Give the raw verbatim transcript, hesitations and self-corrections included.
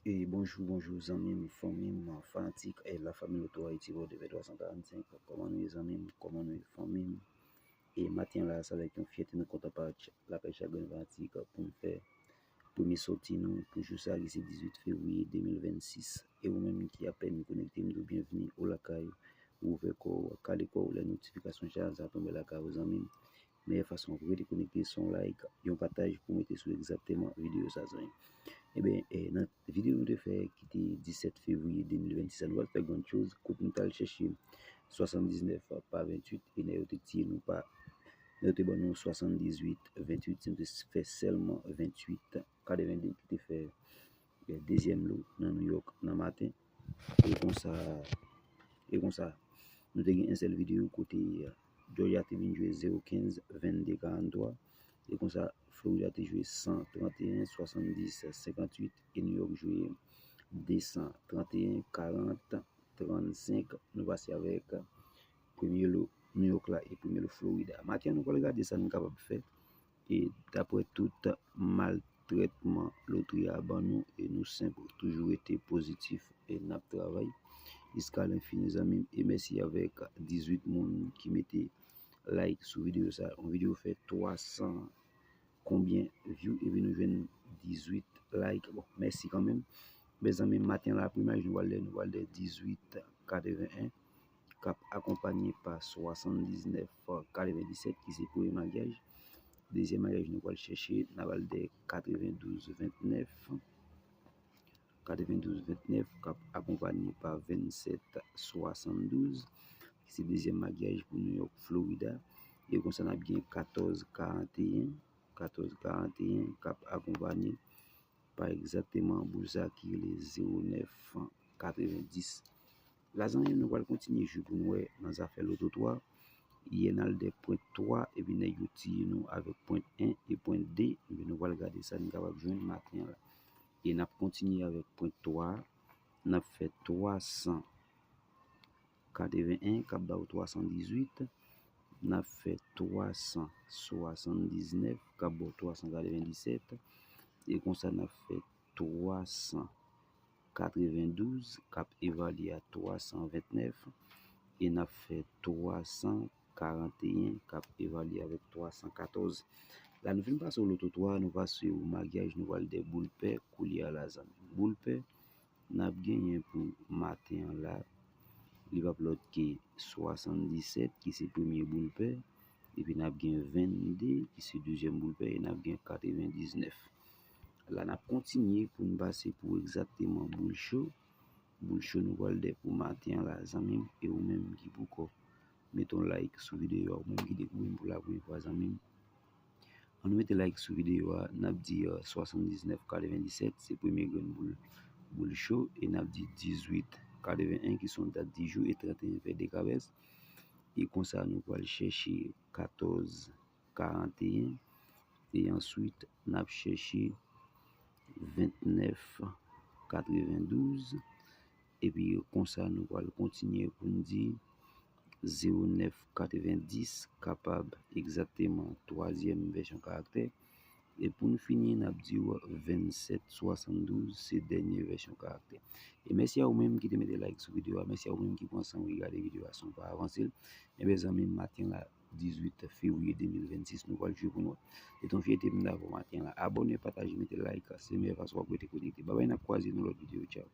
E bonjou, bonjou, zanmi m, fanmi m, fanatik, e lafanmi Loto Ayiti, Loto vennde twa san karannsenk. Kòman nou ye, zanmi m? Kòman nou ye, fanmi m? E maten la, se avèk yon fyète nou kontan pataje lakay chak grenn fanatik pou n fè premye sòti nou pou jou sa ki se dizuit fevriye de mil vennsis. E ou menm ki apèn konekte, m di w byenveni, ou lakay, ou ouvè kò w, kale kò w, lè notifikasyon chanèl sa tonbe lakay ou, zanmi m. Meyè fason pou rete konekte se yon like, yon pataj pou mete sou egzakteman videyo sa, zanmi m. Ebyen, e, nan videyo nou te fè ki te disèt fevriye de mil vennsis la, nou pa t fè grann choz, kote nou t al chèche swasanndiznèf pa venntuit, e nèg yo te tiye nou pa, nèg yo te ban nou swasanndizuit venntuit, se nou te fè sèlman venntuit katrevende ki te fè, e, dezyèm lo nan New York nan maten. E konsa, e konsa, nou te gen yon sèl videyo kote, e, Georgia te vin jwe zewo kenz vennde karanntwa. E konsa, Florida te jwe san tranteyen swasanndis senkantuit, e New York jwe de san tranteyen karant trannsenk. Nou pase avèk premye lo New York la e premye lo Florida. Maten an, nou pral gade sa n kapab fè. E daprè tout maltrètman lotri a ban nou, e nou senp toujou rete pozitif e n ap travay jiska lenfini, zanmi m. E mèsi avèk dizuit moun ki mete like sou videyo sa. Yon videyo fè twa san konbyen view, epi nou jwenn dizuit like. Bon, mèsi kanmenm. Mezanmi, maten la, premye maryaj nou pral dèyè, nou pral dèyè dizuit katreven en, k ap akonpanye pa swasanndiznèf katrevendisèt, ki se premye maryaj. Dezyèm maryaj nou pral chèche, n a pral dèyè katrevendouz ventnèf. Katrevendouz ventnèf, k ap akonpanye pa vennsèt swasanndouz, ki se dezyèm maryaj pou New York, Florida. E konsa, n ap gen katòz karanteyen, katòz karanteyen, k ap akonpanye pa egzakteman boul sa ki rele zewo nèf katrevendis. La, zanmi m, nou pral kontinye jwe pou n wè nan zafè loto twa. Yè n al dèyè pwent twa, epi nèg yo tiye nou avèk pwent en e pwent de. Ebyen, nou pral gade sa n kapab jwenn maten an la. E n ap kontinye avèk pwent twa a. N ap fè twa san katreven en k ap ba w twa san dizuit. N ap fè twa san swasanndiznèf k ap ba w twa san katrevendisèt. E konsa, n ap fè twa san katrevendouz k ap evalye a twa san ventnèf. E n ap fè twa san karanteyen k ap evalye avèk twa san katòz. La, nou fin pase w loto twa, nou pase w maryaj, nou pral dèyè boul pè koulye a la, zanmi. Boul pè n ap genyen pou maten an la, li p ap lòt ke swasanndisèt, ki se premye boul pè, epi n ap gen vennde, ki se dezyèm boul pè, e n ap gen katrevendiznèf. La, n ap kontinye pou n pase pou egzakteman boul cho. Boul cho nou pral dèyè pou maten an la, zanmi m, e ou menm ki poko mete yon like sou videyo a, ou menm ki dekouvri m pou la premye fwa, zanmi m. Ann nou mete like sou videyo a, n ap di, e, swasanndiznèf katrevendisèt, se premye grenn boul, boul cho, e n ap di dizuit katreven en, ki se yon dat di jou, e tranteyen fè de kavès. E konsa, nou pral chèche katòz karanteyen, e answit, n ap chèche ventnèf katrevendouz, epi konsa, nou pral kontinye pou n di zewo nèf katrevendis, kapab egzakteman twazyèm vèsyon karaktè. E pou n fini, n ap di w vennsèt swasanndouz, se dènye vèsyon karaktè. E mèsi a ou menm ki te mete like sou videyo a, mèsi a ou menm ki pran san w regade videyo a san w pa avanse l. Ebyen, zanmi m, maten la, dizuit fevriye de mil vennsis, nou pral jwe pou n wè. Se t on fyète pou m ta avè w maten la. Abòne, pataje, mete like, se meyè fason w ap rete konekte. Babay, n ap kwaze nan lòt videyo. Tchaw.